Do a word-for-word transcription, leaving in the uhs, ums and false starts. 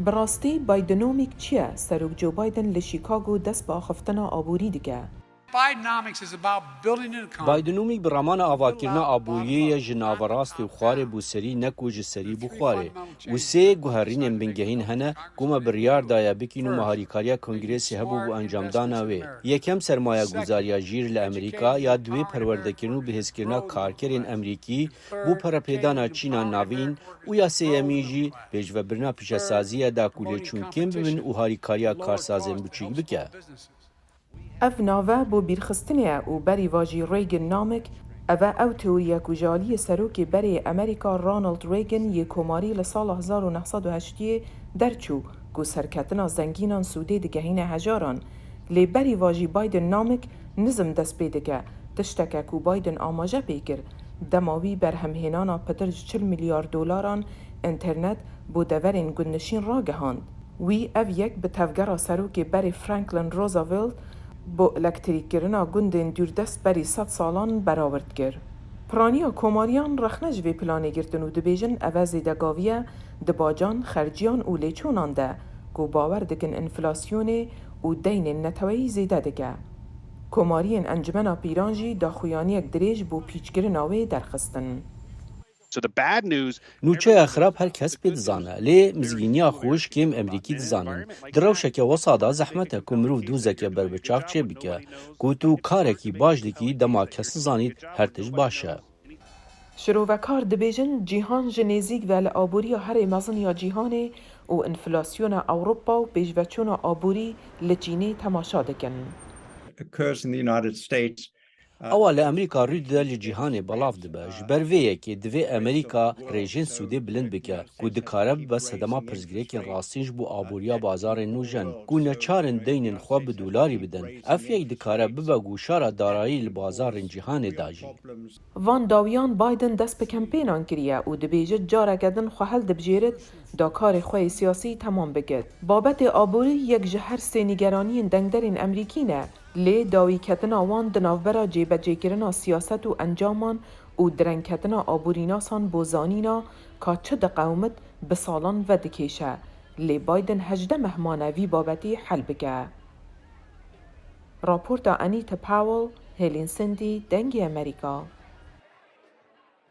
Bi rastî Bidenomics çi ye? Serok Joe Biden li Chicago dest bi axiftina aborî dike. Bidenomics is about building an economy. Bidenomics bi ramana avakirina aboriyê ye ji naverastê û xwarê bo serî, ne ku ji serî bo xwarê. Û sê guherînên bingehîn hene ku me biryar daye bikîn û me harîkariya Kongresê hebû bo encamdana wê. Yekem sermayeguzariya jîr li Amerîka ya duê perwerdekirin û bihêzkirina karkerên Amerîkî bo perepêdana Çîna Navîn û ya sêyemîn jî pêşvebirina pîşesazî ye da ku lêçûn kêm bibin û harîkariya karsazên biçûk bike. Ev nave bo bîrxistinê ye û berî va jî Reaganomics, ev e ew teoriya ku ji aliyê serokê berê yê Amerîka Ronald Reagan yê komarî li sala hezar û neh sed û heştiyê derçû ku serketina zengînan sûdê digehîne hejaran, lê berî va jî Bidenomics nizm dest pê dike, tişteke ku Biden amaje pê kir, dema wî berhemhênana pitir ji çil milyar dolaran înternet bo deverên gundnişîn ragehand. Wî ev yek bi tevgera serokê berê Franklin Roosevelt bo elektrîkkirina gundên dûrdest berî sed salan berawird kir. Piraniya komariyan rexne ji vê planê girtin û dibêjin ev e zêdegavî ye di bacan, xerciyan û lêçûnan de ku bawer dikin înflasyonê û deynên neteweyî zêde dike. Komariyên Encumena Pîran jî daxuyaniyek dirêj bo pîçkirina wê derxistin. So the bad news Nûçeya xirab her kes pê dizane, lê mizgîniya xweş kêm Emerîkî dizanin. Di rewşeke wisa de zehmet e ku mirov dozeke berbiçav çêbike. Ku tu karekî baş dikî, dema kes nizanît, her tişt baş e. Şirovekar dibêjin, cîhan ji nêzîk ve li aboriya herê mezin ya cîhanê û enflasyona Ewropa û pêşveçûna aborî li Çînê temaşa dikin. Occurs in the United States. Ewa li Amerîka rû dide, li cîhanê belav dibe. Ji ber vê yekê divê Amerîka rêjên sûdê bilind bike, ku dikare bibe sedema pirsgirêkên rastîn ji bo aboriya bazarên nûjen, ku neçar in deynên xwe bi dolarî bidin. Ev yek dikare bibe goşara darayî li bazarên cîhanê de jî. Van dawiyan Biden dest bi kempênan kiriye û dibêjit careke din xwe hildibijêrit da karê xwe yê siyasî temam bikit. Babetê aborî yek ji her sê nîgeraniyên dengderên Emerîkî ne, lê dawîketina wan di navbera cêbecêkirina siyaset û encaman û direngketina aborînasan bo zanîna ka çi diqewimit bi salan vedikêşe, lê Biden hejdeh meh mane vî babetî hel bike. Raporta Anita Powell, Helen Sandy, Dengê Amerîka.